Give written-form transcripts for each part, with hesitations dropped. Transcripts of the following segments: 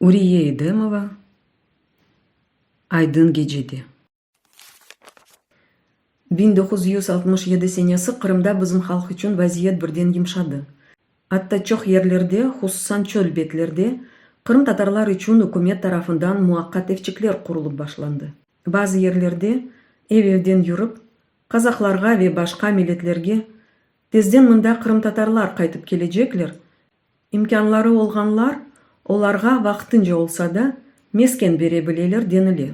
Uriye Edemova Aydın gecede. 1967 senesi Qırımda bizim halq içün vaziyet birden yımşadı. Atta çoq yerlerde, hususan çöl betlerde, qırımtatarlar içün ükümet tarafından muvaqqat evçikler qurulıp başlandı. Bazı yerlerde ev-evden yürip, qazaqlarğa ve başqa milletlerge tezden mında qırımtatarlar qaytıp kelecekler, İmkânları olğanlar olarğa vaqtınca olsa da, mesken bere bileler, denile.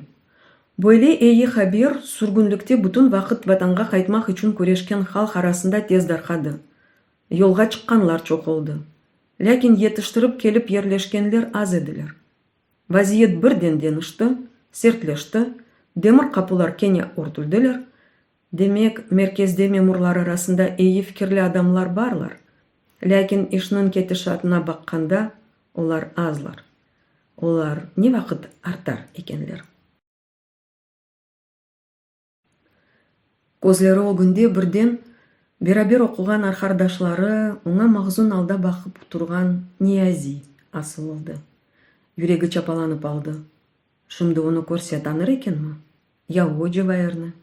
Böyle eyi haber sürgünlikte bütün vaqıt Vatanğa qaytmaq içün küreşken halq arasında tez darqadı. Yolğa çıqqanlar çoq oldı. Lâkin yetiştirip kelip yerleşkenler az ediler. Vaziyet birden deñişti, sertleşti, demir qapular kene örtüldiler, Demek, merkezde memurlar arasında eyi fikirli adamlar barlar, lâkin işniñ ketişatına baqqanda, olar azlar. Olar ne vaqıt artar ekenler? Közleri ögünde birden beraber oquğan arqardaşları, oña mahzun alda baqıp turğan Niyaziy asıl oldı. Yüregi çapalanıp aldı. Şimdi onı körse tanır ekenmi? Ya o Cevairni?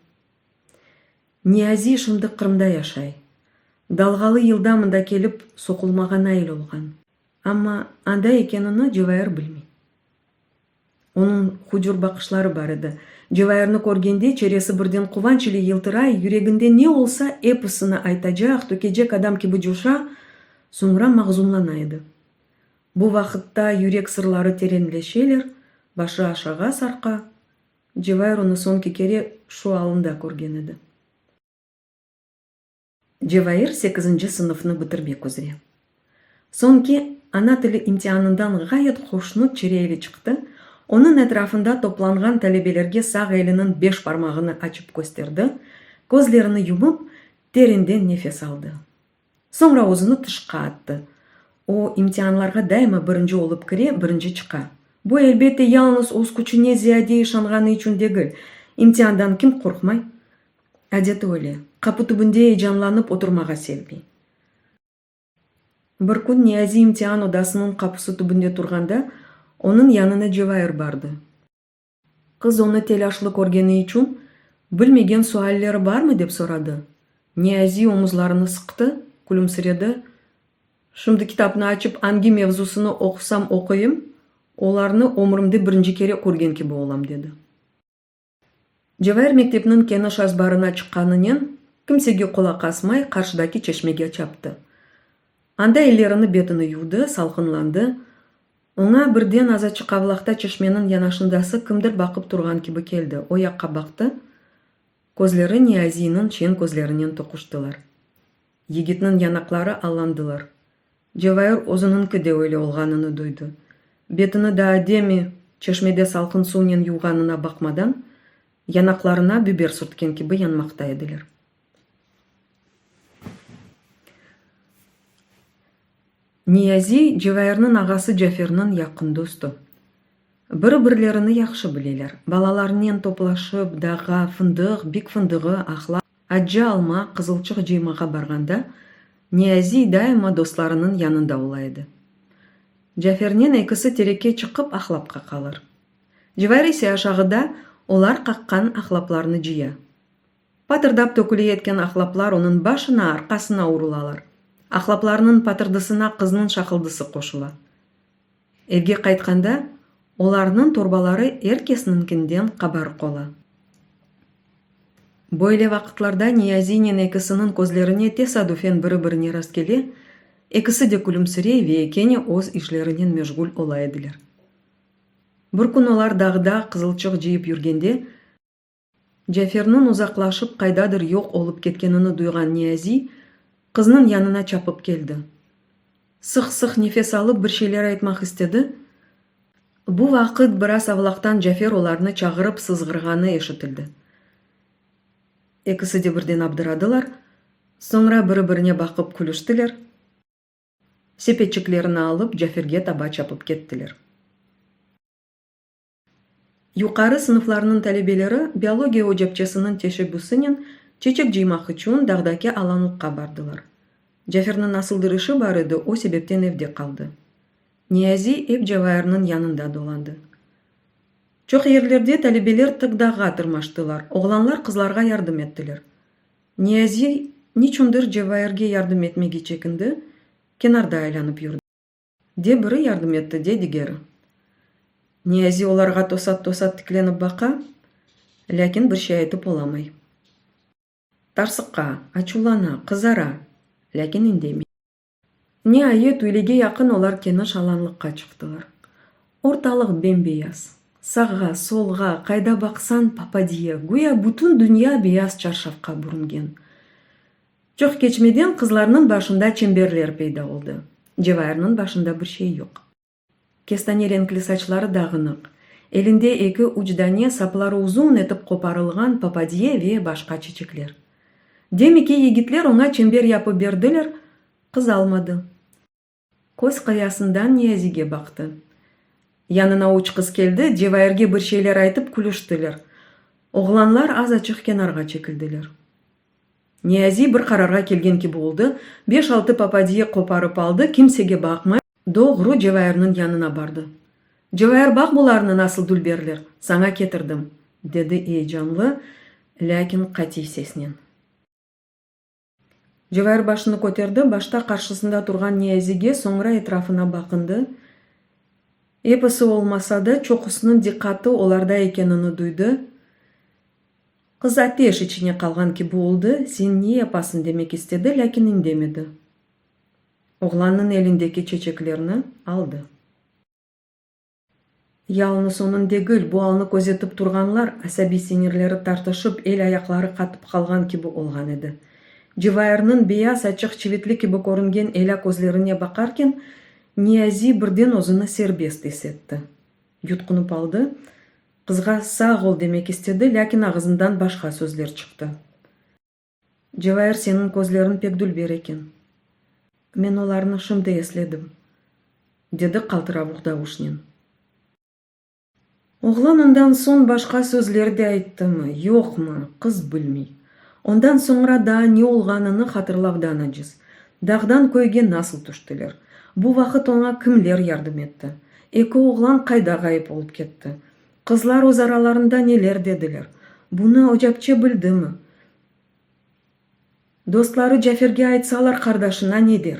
Niyaziy şimdi Qırımda yaşay. Dalğalı yılda mında kelip soqulmağa nail olğan. Amma anda ekenini Cevair bilmey. Onıñ hucur baqışları bar edi. Cevairni körgende çeresi birden quvanç ile yıltıray, yüreginde ne olsa episini aytacaq, tökecek adam kibi coşa, soñra mahzunlana edi. Bu vaqıtta yürek sırları terenleşeler, başı aşağa sarqa, Cevair onı soñki kere şu alında körgen edi. Cevair sekizinci sınıfnı bitirmek üzre. Soñki ana tili imtianından ğayet hoşnut çere ile çıqtı, onıñ etrafında toplanğan talebelerge sağ eliniñ beş parmağını açıp kösterdi, közlerini yumıp, terinden nefes aldı. Soñra özüni tışqa attı. O, imtianlarğa daima birinci olıp kire, birinci çıqa. Bu, elbette, yalıñız öz küçüne ziyade işanğanı içün degil. İmtiandan kim qorqmay? Adeti öyle, qapı tübünde eyecanlanıp oturmağa sevmey. Bir kün Niyazi imtian odasınıñ qapusı tübünde turğanda, onıñ yanına Cevair bardı. Qız onı telâşlı körgeni içün, bilmegen sualleri barmı dep soradı. Niyaziy omuzlarını sıqtı, külümsiredi, Şimdi kitapnı açıp angi mevzusını oqusam oquyım, olarnı ömrümde birinci kere körgen kibi olam, dedi. Cevair mektepniñ keniş azbarına çıqqanınen, kimsege qulaq asmay, qarşıdaki çeşmege çaptı. Anda ellerini betini yuvdı, salqınlandı. Oña birden azaçıq avlaqta çeşmeniñ yanaşındası kimdir baqıp turğan kibi keldi. O yaqqa baqtı, közleri Niyaziyniñ şeñ közlerinen toquştılar. Yigitniñ yanaqları allandılar. Cevair özüniñki de öyle olğanını duydı. Betini daa demi çeşmede salqın suvnen yuvğanına baqmadan, yanaqlarına biber sürtken kibi yanmaqta ediler. Niyaziy, Cevairniñ ağası Caferniñ yaqın dostu. Biri-birlerini yahşı bileler. Balalarnen toplaşıp, dağğa fındıq, bik fındığı, aqlap, accı alma, qızılçıq cıymağa barğanda, Niyaziy daima dostlarınıñ yanında ola edi. Cafernen ekisi terekke çıqıp aqlap qaqalar. Cevair ise aşağıda olar qaqqan aqlaplarnı cıya. Patırdap töküleyetken aqlaplar onıñ başına, arqasına urulalar. Aqlaplarnıñ patırdısına qıznıñ şaqıldısı qoşula. Evge qaytqanda, olarnıñ torbaları er kesniñkinden qabarıq ola. Böyle vaqıtlarda Niyaziynen ekisiniñ közlerine tesadüfen biri-birine rastkele, ekisi de külümsirey ve kene öz işlerinen meşğul ola ediler. Bir kün olar dağda qızılçıq cıyıp yürgende, Caferniñ uzaqlaşıp qaydadır yoq olıp ketkenini duyğan Niyaziy, qıznıñ yanına çapıp keldi. Sıq-sıq nefes alıp bir şeyler aytmaq istedi. Bu vaqıt biraz avlaqtan Cafer olarnı çağırıp sızğırğanı eşitildi. Ekisi de birden abdıradılar, soñra biri-birine baqıp külüştiler, sepetçiklerini alıp Caferge taba çapıp kettiler. Yuqarı sınıflarnıñ talebeleri biologiya ocapçesiniñ teşebbüsinen çeçek cıymaq içün dağdaki alanlıqqa bardılar. Caferniñ nasıldır işi bar edi, o sebepten evde qaldı. Niyaziy ep Cevairniñ yanında dolandı. Çoq yerlerde talebeler tik dağğa tırmaştılar, oğlanlar qızlarğa yardım ettiler. Niyaziy niçündir Cevairge yardım etmege çekindi, kenarda aylanıp yurdi. De biri yardım etti, de digeri. Niyaziy olarğa tosat-tosat tiklenip baqa, lâkin bir şey aytıp olamay. Tarsıqa, açuvlana, qızara, lâkin indemey. Niayet, üylege yaqın olar keniş alanlıqqa çıqtılar. Ortalıq bem-beyaz. Sağğa, solğa, qayda baqsañ, papadiye, güya bütün dünya beyaz çarşafqa bürüngen. Çoq keçmeden qızlarnıñ başında çemberler peyda oldı. Cevairniñ başında bir şey yoq. Kestane renkli saçları dağınıq. Elinde eki-üç dane sapları uzun etip qoparılğan papadiye ve başqa çiçekler. Demiki yigitler oña çember yapıp berdiler, qız almadı. Köz qıyasından Niyazige baqtı. Yanına üç qız keldi, Cevairge bir şeyler aytıp külüştiler. Oğlanlar azaçıq kenarğa çekildiler. Niyaziy bir qararğa kelgen kibi oldı, beş-altı papadiye qoparıp aldı, kimsege baqmay, doğru Cevairniñ yanına bardı. Cevair, baq bularnı nasıl dülberler, saña ketirdim, dedi eyecanlı, lâkin qatiy sesnen. Cevair başını köterdi, başta qarşısında turğan Niyazige, soñra etrafına baqındı. Episi olmasa da, çoqusınıñ diqqatı olarda ekenini duydı. Qız ateş içine qalğan kibi oldı, sen ne yapasıñ demek istedi, lâkin indemedi. Oğlannıñ elindeki çeçeklerni aldı. Yalıñız onıñ degil, bu alnı közetip turğanlar asabiy siñirleri tartışıp, el-ayaqları qatıp qalğan kibi olğan edi. Cevairniñ beyaz açıq çivitli kibi körüngen elâ közlerine baqarken, Niyaziy birden özüni serbest is etti. Yutqunıp aldı, qızğa sağ ol demek istedi, lâkin ağızından başqa sözler çıqtı. Cevair, seniñ közleriñ pek dülber eken. Men olarnı şimdi esledim, dedi qaltıravuq davuşnen. Oğlan ondan soñ başqa sözler de ayttımı, yoqmı, qız bilmey. Ondan soñra daa ne olğanını hatırlavdan aciz. Dağdan köyge nasıl tüştiler? Bu vaqıt oña kimler yardım etti? Eki oğlan qayda ğayıp olıp ketti? Qızlar öz aralarında neler dediler? Bunı ocapçe bildimi? Dostları Caferge aytsalar, qardaşına ne der?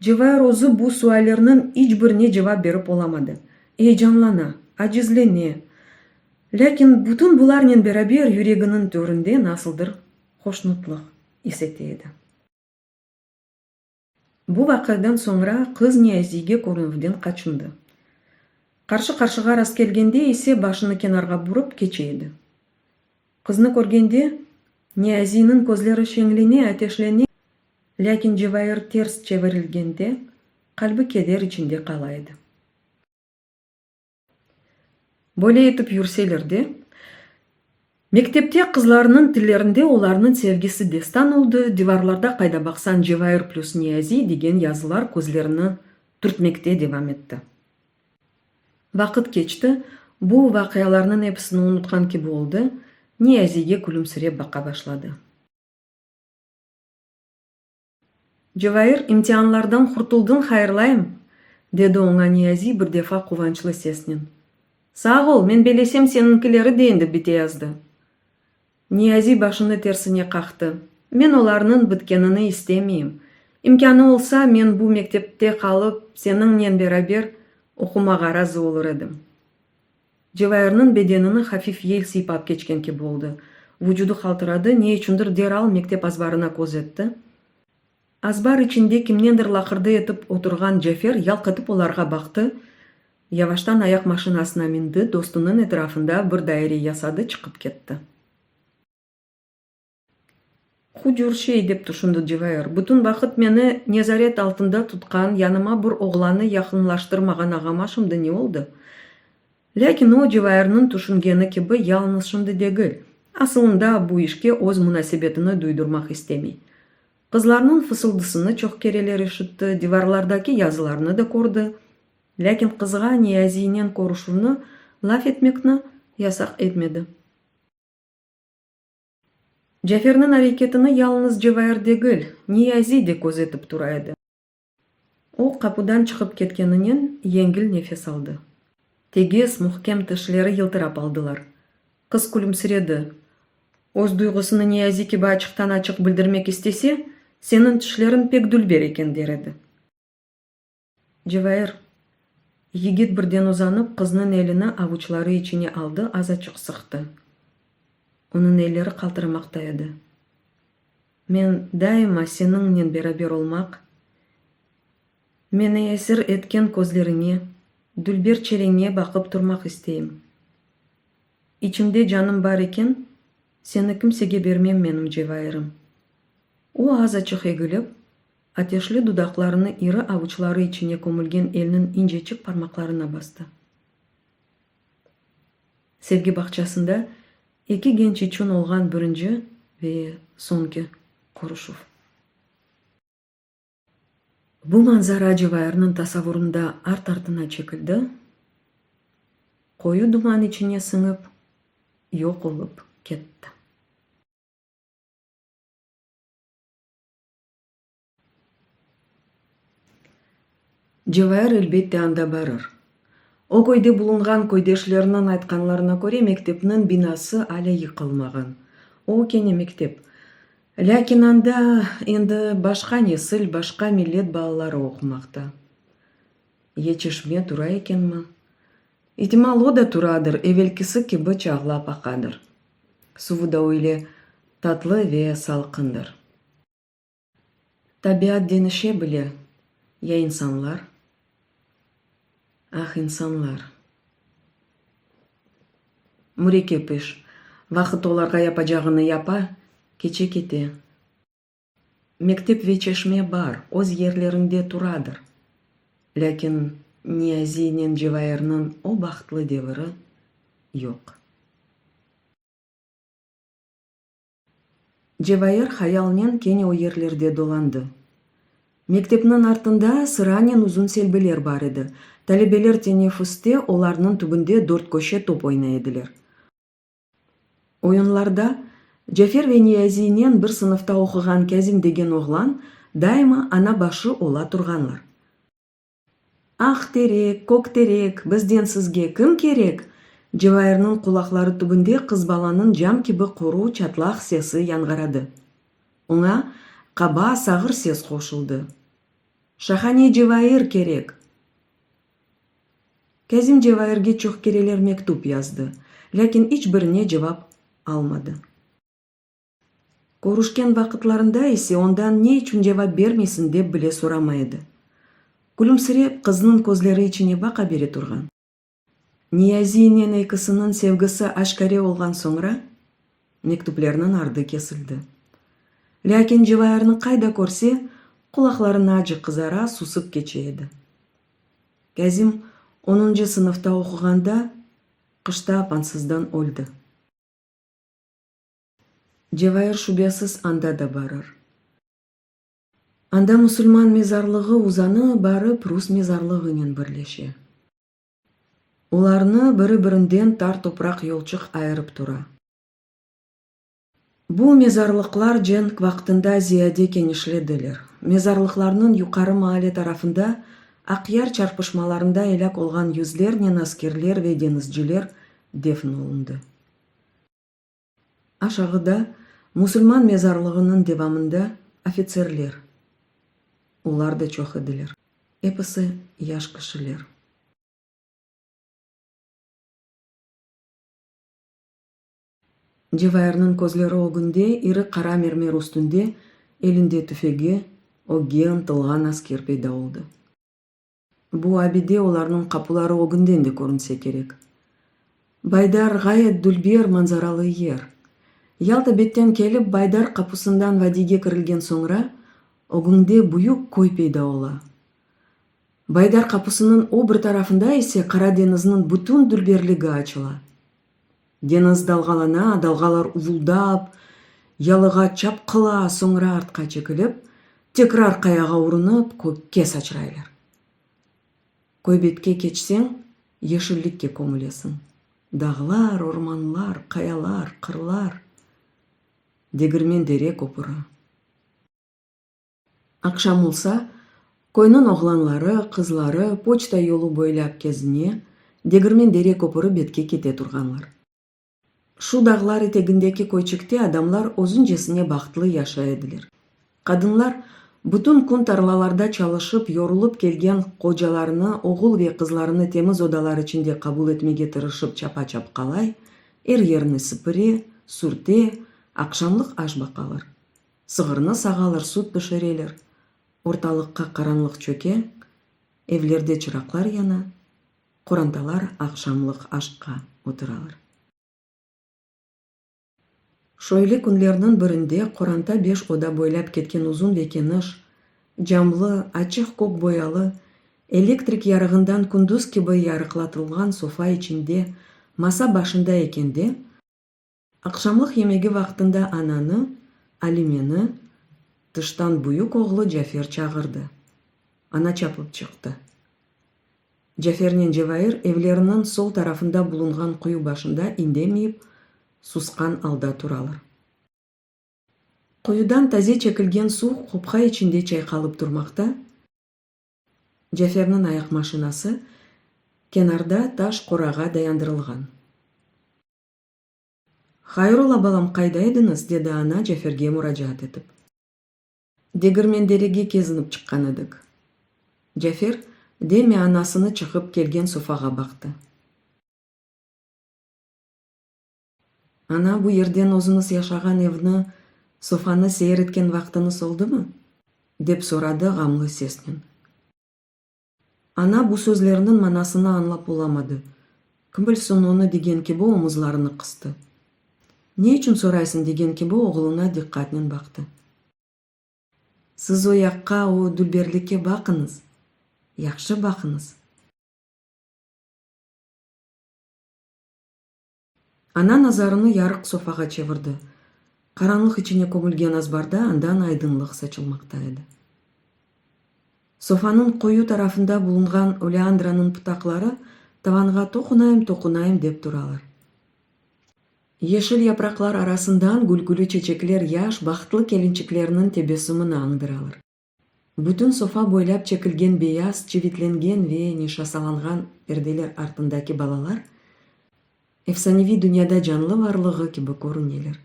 Cevair özü bu suallerniñ iç birine cevap berip olamadı. Eyecanlana, acizlene. Lâkin bütün bularnen beraber yüreginiñ töründe nasıldır hoşnutlıq is ete edi. Bu vaqiadan soñra qız Niyaziyge körünüvden qaçındı. Qarşı-qarşığa rastkelgende ise başını kenarğa burıp keçe edi. Qıznı körgende, Niyaziyniñ közleri şeñlene, ateşlene, lâkin Cevair ters çevirilgende, qalbi keder içinde qala edi. Böyle etip yürseler de, mektepte qızlarnıñ tillerinde olarnıñ sevgisi destan oldı, divarlarda qayda baqsañ Cevair plüs Niyaziy degen yazılar közlerini türtmekte devam etti. Vaqıt keçti, bu vaqialarnıñ episini unutqan kibi oldı, Niyaziyge külümsirep baqa başladı. Cevair, imtianlardan qurtuldıñ, hayırlayım! dedi oña Niyaziy bir defa quvançlı sesnen. Sağ ol, men belesem seniñkileri de endi biteyazdı. Niyaziy başını tersine qaqtı. Men olarnıñ bitkenini istemeyim. İmkânı olsa, men bu mektepte qalıp, seniñnen beraber oqumağa razı olur edim. Cevairniñ bedenini hafif yel sıypap keçken kibi oldı. Vucudı qaltıradı, ne içündir deral mektep azbarına köz etti. Azbar içinde kimnendir laqırdı etip oturğan Cafer yalq etip olarğa baqtı, yavaştan ayaq maşinasına mindi, dostunıñ etrafında bir daire yasadı, çıqıp ketti. Hucur şey, dep tüşündi Cevair, bütün vaqıt meni nezaret altında tutqan, yanıma bir oğlannı yaqınlaştırmağan ağama şimdi ne oldı? Lâkin o, Cevairniñ tüşüngeni kibi, yalıñız şimdi degil, asılında bu işke öz munasebetini duydurmaq istemey. Qızlarnıñ fısıldısını çoq kereler eşitti, divarlardaki yazılarnı da kördi, lâkin qızğa Niyaziynen körüşüvni, laf etmekni yasaq etmedi. Caferniñ areketini yalıñız Cevair degil, Niyaziy de közetip tura edi. O, qapudan çıqıp ketkeninen, yengil nefes aldı. Tegiz, mühkem tişleri yıltırap aldılar. Qız külümsiredi. Öz duyğusını Niyazi kibi açıqtan-açıq bildirmek istese, seniñ tişleriñ pek dülber eken der edi. Cevair, yigit birden uzanıp, qıznıñ elini avuçları içine aldı, azaçıq sıqtı. Onıñ elleri qaltıramaqta edi. Men daima seniñnen beraber olmaq, meni esir etken közleriñe, dülber çereñe baqıp turmaq isteyim. İçimde canım bar eken, seni kimsege bermem menim Cevairim. O azaçıq egilip, ateşli dudaqlarını iri avuçları içine kömülgen elniñ inceçik parmaqlarına bastı. Sevgi bağçasında eki genç içün olğan birinci ve soñki körüşüv. Bu manzara Cevairniñ tasavurında art-artına çekildi, qoyu duman içine siñip, yoq olıp ketti. Cevair elbette anda barır. O köyde bulunğan köydeşlerniñ aytqanlarına köre mektepniñ binası alâ yıqılmağan. O kene mektep. Lâkin anda endi başqa nesil, başqa millet balaları oqumaqta. Ya çeşme tura ekenmi? İtimal o da turadır, evelkisi kibi çağlap aqadır. Suvu da öyle tatlı ve salqındır. Tabiat deñişe bile, ya insanlar? Ah, insanlar! Mürekkep iş. Vaqıt olarğa yapacağını yapa, keçe-kete. Mektep ve çeşme bar, öz yerlerinde turadır. Lâkin Niyaziynen Cevairniñ o bahtlı deviri yoq. Cevair hayalnen kene o yerlerde dolandı. Mektepniñ artında sıranen uzun selbiler bar edi. Talebeler teneffüste olarnıñ tübünde dörtköşe top oynay ediler. Oyunlarda Cafer ve Niyaziynen bir sınıfta oquğan Kâzim degen oğlan daima ana başı ola turğanlar. Aq terek, kök terek, bizden sizge kim kerek? Cevairniñ qulaqları tübünde qız balanıñ cam kibi quru, çatlaq sesi yañğıradı. Oña qaba, sağır ses qoşuldı. Şahane Cevair kerek! Kâzim Cevairge çoq kereler mektüp yazdı, lâkin iç birine cevap almadı. Körüşken vaqıtlarında ise ondan ne içün cevap bermeysiñ dep bile soramay edi. Külümsirep, qıznıñ közleri içine baqa bere turğan. Niyaziynen ekisiniñ sevgisi aşkâre olğan soñra, mektüplerniñ ardı kesildi. Lâkin Cevairni qayda körse, qulaqları nacı qızara, susıp keçe edi. Kâzim onuncı sınıfta oquğanda, qışta apansızdan öldi. Cevair şübesiz anda da barır. Anda musulman mezarlığı uzanı barıp rus mezarlığınen birleşe. Olarnı biri-birinden tar topraq yolçıq ayırıp tura. Bu mezarlıqlar cenk vaqtında ziyade kenişlediler. Mezarlıqlarnıñ yuqarı maale tarafında Aqyar çarpışmalarında elâk olğan yüzlernen askerler ve deñizciler defn olundı. Aşağıda, musulman mezarlığınıñ devamında, ofitserler. Olar da çoq ediler. Episi yaş kişiler. Cevairniñ közleri ögünde iri qara mermer üstünde elinde tüfegi, ögge ıntılğan asker peyda oldı. Bu abide olarnıñ qapuları ögünden de körünse kerek. Baydar ğayet dülber manzaralı yer. Yalta betten kelip Baydar qapusından vadiyge kirilgen soñra, ögüñde büyük köy peyda ola. Baydar qapusınıñ o bir tarafında ise Qara deñizniñ bütün dülberligi açıla. Deñiz dalğalana, dalğalar uvuldap, yalığa çapqıla, soñra artqa çekilip, tekrar qayağa urunıp, kökke saçraylar. Köy betke keçseñ, yeşillikke kömülesiñ. Dağlar, ormanlar, qayalar, qırlar, degirmen dere köpüri. Aqşam olsa, Köyniñ oğlanları, qızları poçta yolu boylap kezine, Degirmen dere köpüri betke kete turğanlar. Şu dağlar etegindeki köyçikte adamlar özüncesine bahtlı yaşay ediler. Qadınlar bütün kün tarlalarda çalışıp yorulıp kelgen qocalarını, oğul ve qızlarını temiz odalar içinde qabul etmege tırışıp çapa-çapqalay, er yerni sipire, sürte, aqşamlıq aş baqalar. Sığırnı sağalar, süt pişireler. Ortalıqqa qaranlıq çöke, evlerde çıraqlar yana, qorantalar aqşamlıq aşqa oturalar. Şöyle künlerniñ birinde qoranta beş oda boylap ketken uzun ve keniş, camlı, açıq kök boyalı, elektrik yarığından kündüz kibi yarıqlatılğan sofa içinde masa başında ekende, aqşamlıq yemegi vaqtında ananı, Alimeni, tıştan büyük oğlu Cafer çağırdı. Ana çapıp çıqtı. Cafernen Cevair evleriniñ sol tarafında bulunğan quyu başında indemeyip, susqan alda turalar. Quyudan taze çekilgen suv qopqa içinde çayqalıp turmaqta, Caferniñ ayaqmaşinası kenarda taş qorağa dayandırılğan. Hayır ola, balam, qayda ediñiz? dedi ana Caferge muracaat etip. Degirmenderege kezinip çıqqan edik. Cafer, demi anasını çıqıp kelgen sofağa baqtı. Ana, bu yerden özüñiz yaşağan evni, sofanı seyir etken vaqtıñız oldımı? dep soradı ğamlı sesnen. Ana bu sözlerniñ manasını añlap olamadı. Kim bilsin onı degen kibi omuzlarını qıstı. Ne içün soraysıñ degen kibi oğluna diqqatnen baqtı. Siz o yaqqa, o dülberlikke baqıñız, yahşı baqıñız. Ana nazarını yarıq sofağa çevirdi. Qaranlıq içine kömülgen azbarda andan aydınlıq saçılmaqta edi. Sofanıñ qoyu tarafında bulunğan oleandranıñ pıtaqları tavanğa toqunayım-toqunayım dep turalar. Yeşil yapraqlar arasından gülgülü çeçekler yaş, bahtlı kelinçiklerniñ tebessümini añdıralar. Bütün sofa boylap çekilgen beyaz, çivitlengen ve nişasalanğan perdeler artındaki balalar efsaneviy dünyada canlı varlığı kibi körüneler.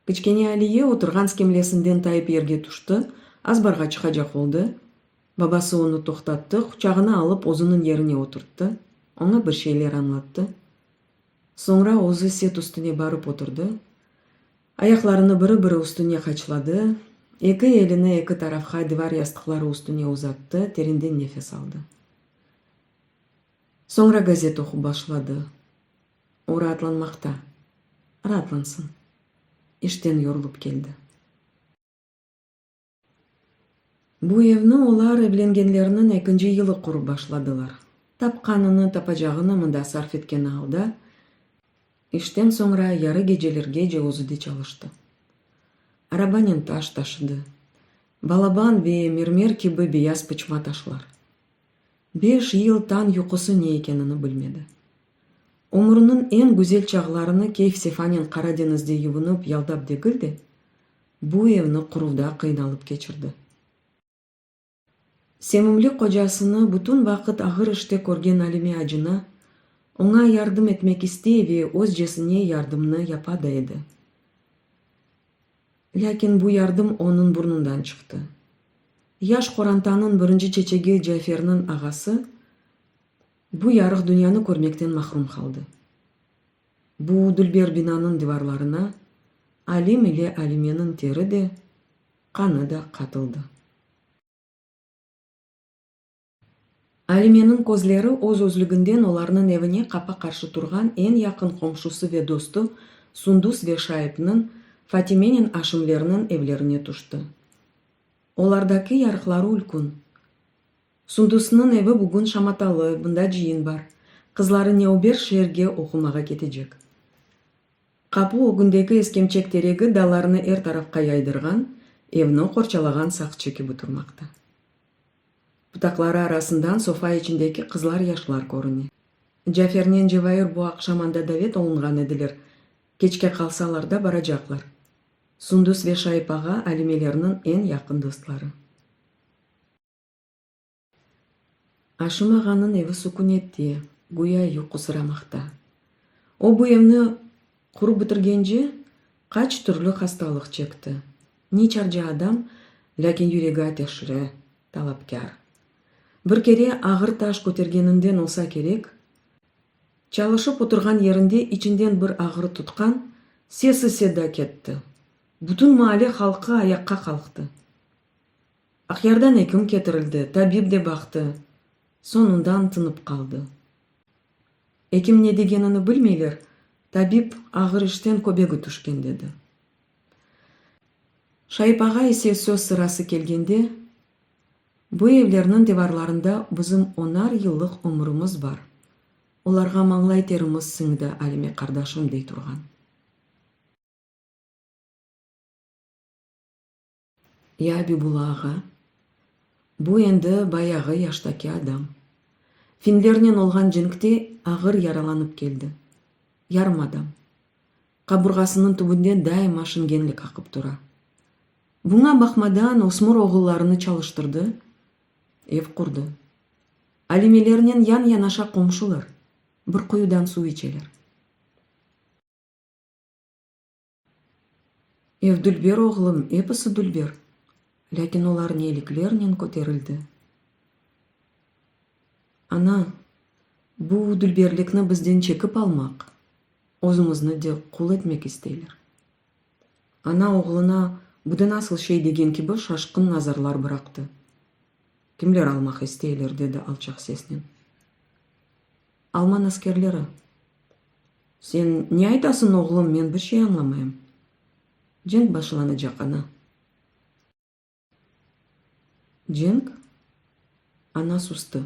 Kiçkene Aliye oturğan skemlesinden tayıp yerge tüşti, azbarğa çıqacaq oldı. Babası onı toqtattı, quçağına alıp özüniñ yerine oturttı, oña bir şeyler añlattı. Soñra özü set üstüne barıp oturdı, ayaqlarını biri-biri üstüne qaçladı, eki elini eki tarafqa divar yastıqları üstüne uzattı, terenden nefes aldı. Soñra gazet oqup başladı. O raatlanmaqta. Raatlansın. İşten yorulıp keldi. Bu evni olar evlengenleriniñ ekinci yılı qurıp başladılar. Tapqanını, tapacağını mında sarf etkeni alda, işten soñra yarı gecelergece özü de çalıştı. Arabanen taş taşıdı. Balaban ve mermer kibi beyaz pıçma taşlar. Beş yıl tañ yuqusı ne ekenini bilmedi. Ömüriniñ eñ güzel çağlarını keyf-sefanen Qara deñizde yuvunıp, yaldap degil de, bu evni quruvda qıynalıp keçirdi. Sevimli qocasını bütün vaqıt ağır işte körgen Alime acına, oña yardım etmek istey ve özcesine yardımnı yapa da edi. Lâkin bu yardım onıñ burnundan çıqtı. Yaş qorantanıñ birinci çeçegi Caferniñ ağası bu yarıq dünyanı körmekten mahrum qaldı. Bu dülber binanıñ divarlarına Alim ile Alimeniñ teri de, qanı da qatıldı. Alimeniñ közleri öz-özlüginden olarnıñ evine qapa-qarşı turğan eñ yaqın qomşusı ve dostu Sundus ve Şaipniñ, Fatimenen Aşimlerniñ evlerine tüşti. Olardaki yarıqları ülkün. Sundusnıñ evi bugün şamatalı, bunda cıyın bar. Qızları Neuber şeerge oqumağa ketecek. Qapu ögündeki eskemçek teregi dallarını er tarafqa yaydırğan, evni qorçalağan saqçı kibi turmaqta. Pıtaqları arasından sofa içindeki qızlar-yaşlar körüne. Cafernen Cevair bu aqşam anda davet olunğan ediler, keçke qalsalar da baracaqlar. Sundus ve Şaip ağa Alimelerniñ eñ yaqın dostları. Aşım ağanıñ evi sukünette, güya yuqusıramaqta. O bu evni qurıp bitirgence, qaç türlü hastalıq çekti. Niçarca adam, lâkin yüregi ateşli, talapkâr. Bir kere ağır taş kötergeninden olsa kerek, çalışıp oturğan yerinde içinden bir ağrı tutqan, sesi-seda ketti. Bütün maale halqı ayaqqa qalqtı. Aqyardan ekim ketirildi, tabip de baqtı, soñundan tınıp qaldı. Ekim ne degenini bilmeyler, tabip ağır işten köbegi tüşken dedi. Şaip ağa ise söz sırası kelgende, Bu evlerniñ divarlarında bizim onar yıllıq ömürimiz bar, olarğa mañlay terimiz siñdi, Alime qardaşım, dey turğan. Ya Abibulla ağa? Bu endi bayağı yaştaki adam. Finlernen olğan cenkte ağır yaralanıp keldi. Yarım adam. Qaburğasınıñ tübünden daima şingenlik aqıp tura. Buña baqmadan ösmür oğullarını çalıştırdı, ev qurdı. Alimelernen yan-yanaşa qomşular, bir quyudan suv içeler. Ev dülber, oğlum, episi dülber, lâkin olar neliklernen köterildi. Ana, bu dülberlikni bizden çekip almaq, özümizni de qul etmek isteyler. Ana oğluna bu da nasıl şey degen kibi şaşqın nazarlar bıraqtı. Kimler almaq isteyler? dedi alçaq sesnen. Alman askerleri. Sen ne aytasıñ, oğlum, men bir şey añlamayım. Cenk başlanacaq, ana. Cenk? Ana sustı.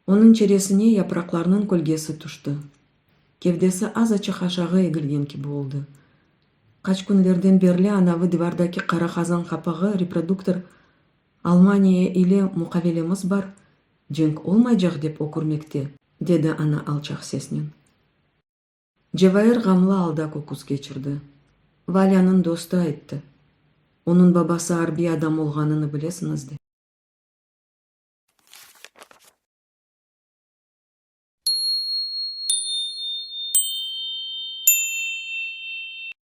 Onıñ çeresine yapraqlarnıñ kölgesi tüşti. Kevdesi azaçıq aşağı egilgen kibi oldı. Qaç künlerden berli anavı divardaki qara qazan qapağı, reproduktor, Almaniya ile muqavelemiz bar, cenk olmaycaq dep ökürmekte, dedi ana alçaq sesnen. Cevair ğamlı alda köküs keçirdi. Valânıñ dostu ayttı. Onıñ babası arbiy adam olğanını bilesiñiz de.